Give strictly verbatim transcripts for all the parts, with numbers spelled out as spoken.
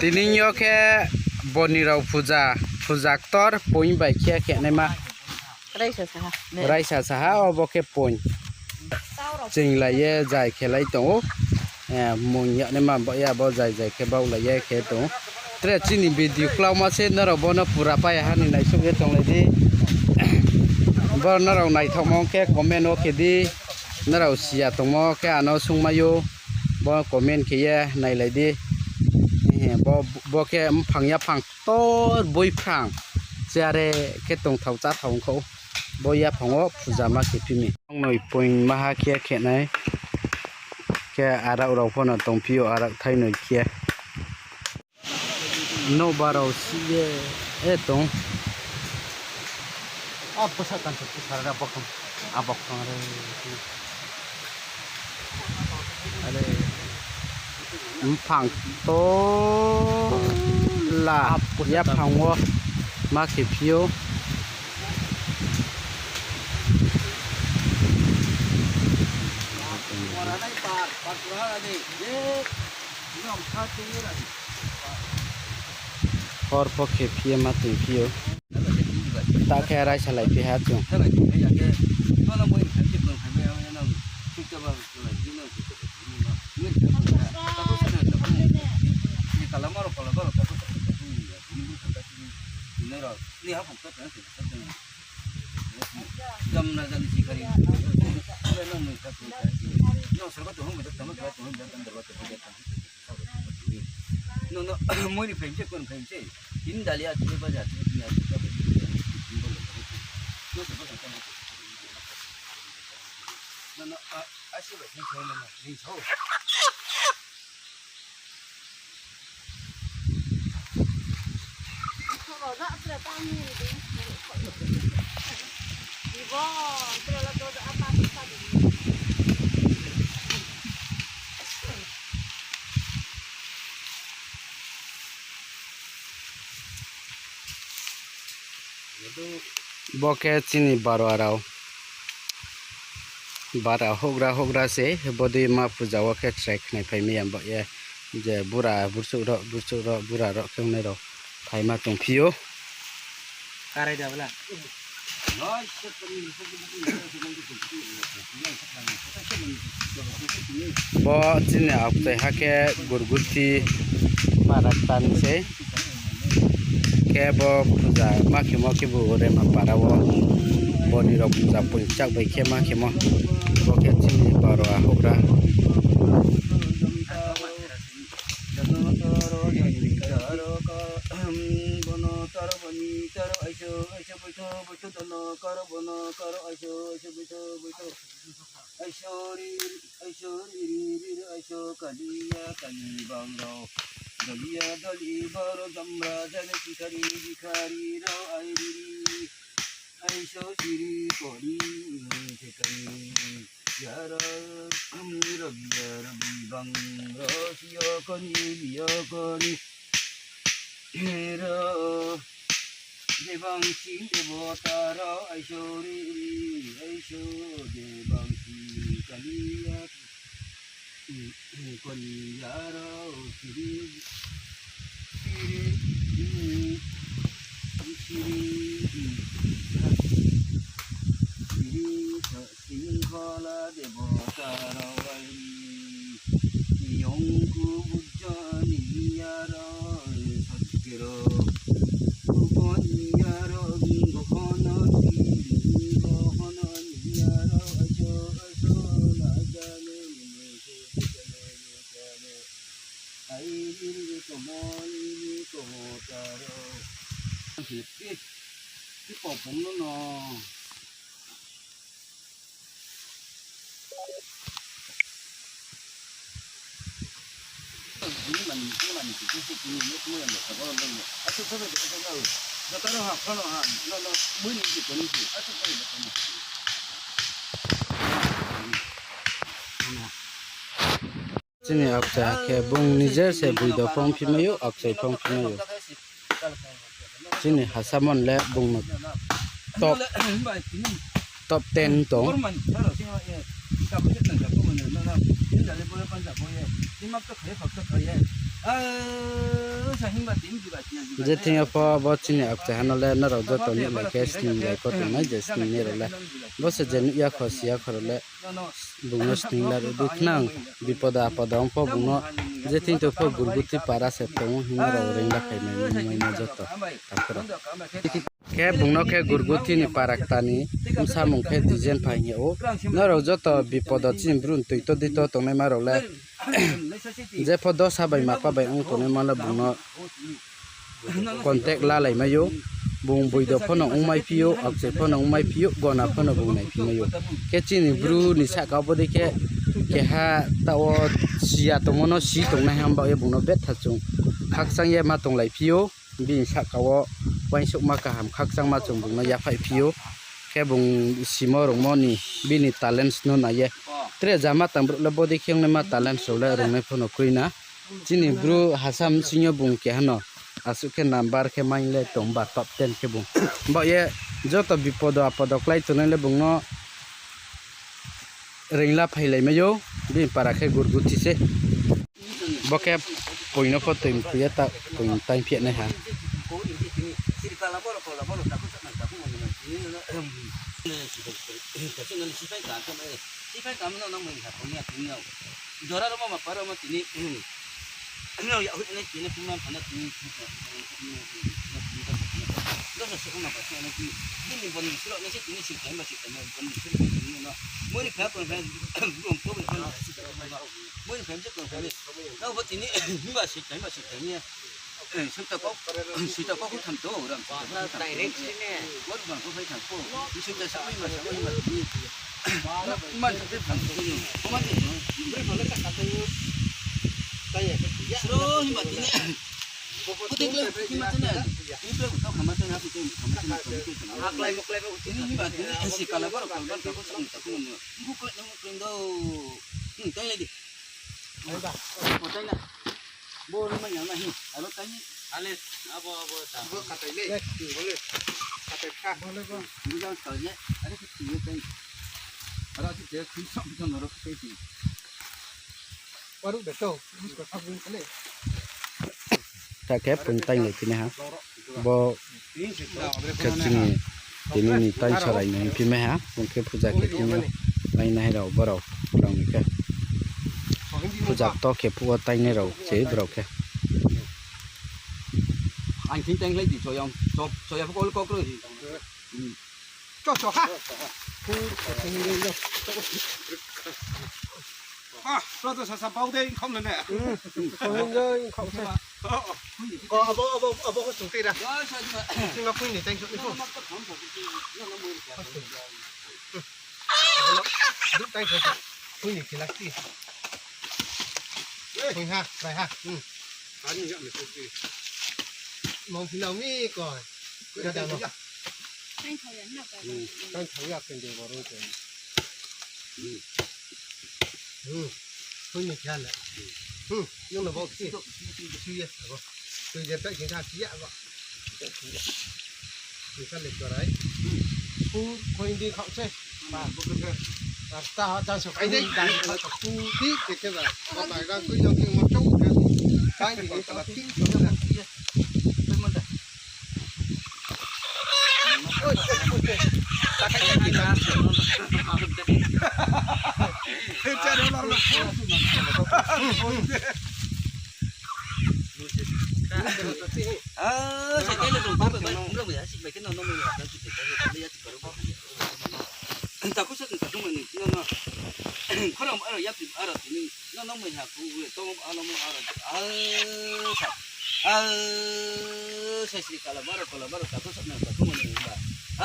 Tini yo khe boni rao puja, puja ktor poing bai khe khenaima. Raisa saha, obo khe poing. Chinglai ye jai khelai tong ou. Mung yagnaima baoh ya bo jai jai khe baohlai ye khe tong ou. Tre chini video klauma se nrao bo no pura pai ha ni naisouh ye tonglai di. Bo nrao naithaohmo khe comment wo khe di. Nrao siya tongmo khe ano sungmai ou. Bo comment khe ye nailai di. Bo khe mphang yaphang ktor boi phrang. Chare khe tongthao cháthao ongkha ou. Bo yaphang wo puja ma khe phi mi. Ang noi poing maha khe khenai. Khe arak rao pho no tongphi ou, arak thai noi khe. Nouhba rao si ye, e tong. A, bwsa kan se, bwsa ra bokhong. A bokhong re. Are. Mphang tola. Yaphang wo ma khe phi ou. Hor pho khe phi ye ma tong phi ou. Ta khe raisa lai phi ha chung. Nono, moi ni phaim se, kon phaim se. Tini dali a tini baja, tini tini a tini baja, tini baja. Nono, a, a si bai tini sa, nono, tini sa. Bo khe chini barwa rao. Bara houhgra houhgra se, bodei ma puja wo khe chrai khnai phai mi ya bo ye. Je bura burchouh rao, burchouh rao, bura rao khe ongnai rao phaima tongphi ou. Bo chini aokchai ha khe Gurguthi para ktan se. Khe bo puja ma khemo khebu Rema para wo. Boni rao puja poichak bai khe ma khemo. Bo khe chini barwa houhgra. Aisori, aisori, ri, ri, ri, aiso, kaliya, kali, bang rao. Doliya, doli, boro, jamra, jani, sikhari, bikhari, rao, ai, ri, ri. Aiso, siri, kori, sekari, yara, rabiya, rabi, bang, ro, siyo, koni, biyo, koni. Hero, debangsi debota rao, aiso ri ri, aiso debangsi kaliya, kaliya rao siri, siri, siri, siri, Singkhala debota rao ai, yongku bujani yaro, sajjero, kubon yaro, gohono ni, gohono ni yaro, ajo, ajo, lajane ni, sujane ni, jane. Ai, ni, ni, komo, ni, ni, komo, taro. Ti, ti, ti, popom no, no. Chini aokchai ha khe bung nijer se boi do phong phi mai ou, aokchai phong phi mai ou. Chini hasamon le bung no top, top ten tong. Je thing yo pho bo chini akchai ha no le nrao joto nuhlai khe sning lai pho tongnai je sning nai rao le. Bo se je nuh ya kho, si ya kho rao le bung no sning la ruh di khnang, bipodo apodo ong pho bung no je thing tong pho Gurguthi para se tong ou hing nrao reing la phai mai, mai no joto takhu rao. Khe bung no khe Gurguthi ni para kta ni bsamung khe Dijen Phai hing yag ou. Nrao joto bipodo chini Bru ni tui to di to tongnaima rao le, je pho dosa bai mapa bai ong tongnaima le bung no contact lalai mai ou. Bung boido pho no ongmai phi ou, akchai pho no ongmai phi ou, gona pho no bung naiphi mai ou. Khe chini Bru ni sahka wo bodei khe keha taoh wo si ya tongmo no si tongnai ham baoh ye bung no betha chung khakchang ye ma tonglai phi ou. Bini sahka wo uaingsouhma kaham khakchangma chung bung no yaphaih phi ou. Khe bung simo rungmo ni bini talents no nai ye. Tre jama tang brouh le bodei khe ongnaima talents rao le rungnai pho no kroi na. Chini Bru hasa bsing yo bung keha no asuh khe number khe maing le tong ba top ten khe bung. Baoh ye joto bipodo apodo klái tongnai le bung no reing la phailai mai ou, bini para khe Gurguthi se. Bo khe poing no pho toi mkhu ye ta poing taingphi nai ha. Jora rao ma ma paro ma tini. Nrao yag hoih nai tini phungna phana tini. Dosa se ongna ba se nai tini. Bini bon suro nai se tini sing khaima sing khaima bon suro tini no. Mui ni phai tong phai, bung to bung to. Mui ni phai se tong phai. Nrao bo tini himba sing khaima sing khaima. Suita kau, suita kau khutham to, ram suita kau khutham to. Direct sini. Bo bang kau phai thang ko. Suita sa mai ma sa mai ma tini. Man sa phai thang ko. Ko man ni. Sro himba tini. Kuting le himba tini. Ini pe kau khama tini, hapu tini, khama tini, khama tini. Aklai moklai ba tini himba tini. Esi kala baro kala baro kau sini kau sini. Buku kau nang kau do. Hmm, tang lagi. Ai ba. Bo tang na. Bo ni ma yang na hi. Aro tang ni. Ale, abo, abo, ta. Bo katai le. Bo le. Katai kha. Bo le bo. Ni jang kal ye. Are ki ti ye tang. Aro ki te ki sam jang aro ki ti. Waru de to. Ko sa bung le. Ta khe pung tang le tini ha. Bo khe chini tini ni tainsorai ni hingphi mai ha, bung khe puja khe tini mai nai rao borao rao ni khe. Puja to khe phuh wo tainai rao se borao khe. Ang thing tang lai di choyang, cho-, choya pho kol kok roi. Cho, cho, ha. Ah, lo to sasa bau de, khom le ne. Khom le, khom se. Ko abo, abo, abo ko sung tira. Sing ma pui ni tang sung ni ko. Abo lo, duk tang sung. Pui ni kilak ti. Pui ha, bai ha. Hmm. Ani ya me ko ti. Mong pui nang mi ko. Ko da no. Tang thang ya ken de bo rung ken. Hmm. Hui ni kya le. Hmm. Yung na bo ki. Su ye abo. Tui de ta kin ka ki ya abo. Ni ka le ko rai. Hmm. Khu khu indi khau se. Ba bo ko. Rasta ha chang so kai de. Khu ti ke ke ba. Ba ba ga ku yo ki mo chong ka. Kai ni ni ta ti. Takhu sa takhu mani no no. Khorang aro ya ti aro tini. No no mui ha ku we to ano mui aro. Al sa. Al sa sri kala baro kala baro takhu sa na takhu mani ba.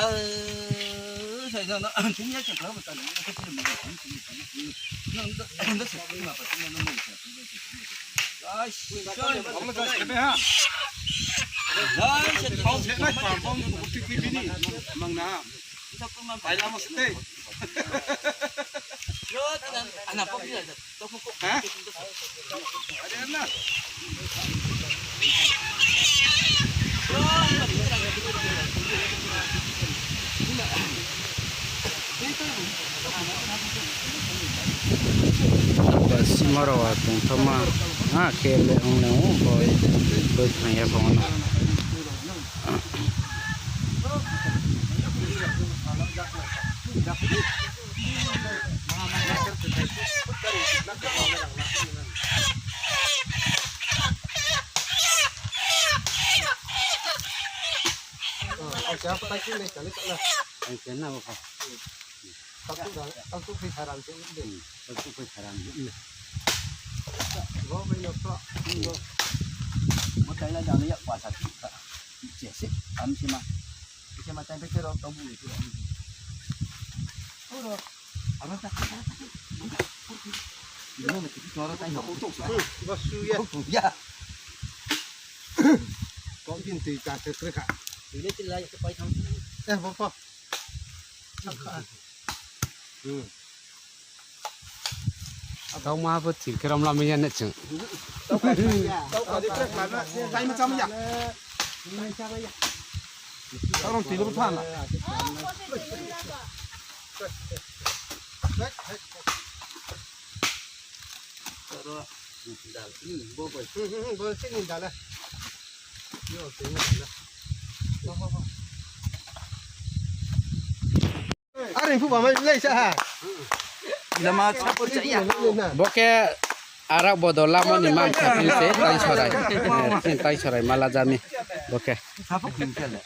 Al sa no no tini ya chakra ba ta no. No no sa ma pa tini no mui sa. Guys, guys, thau se na pa bom ku ti ti ni. Mang na. Pai lama stay. Ha? Ada na. Ba sima rao a tongthama. Ha, khe le ong le ong, bo, bo thang ya phone no. Ang khe na bo pha. Kaltuk da, kaltuk phai saran se de. Hmm, kaltuk phai saran se de. Bo bai no pro. Hmm. Bo tai la jang ya pa sa ti ka. Che se, am se ma. Che ma tai pe ro to bu ni tu. Oro. Aro ta. Ino na ti oro tai no. Hmm, bo su ya. Ya. Kok din tui ka se kre ka. Tui le ti lai ke pai thang. Eh, bo pho. Tau ma bo thir khe rom lam ya ne chung. Tau ka di khe ka na, tai ma cham ya. Tau rom thir le bo than la. Aro dal, hmm, bo bai. Hmm, hmm, hmm, bo sini dal. Yo, sini dal. Are phu ba mai lai sa ha. Lama support chaya. Bo khe arak bodol lamo ni man sa phi se tai sorai. Eh, tai sorai mala jami. Bo khe. Support phi se le.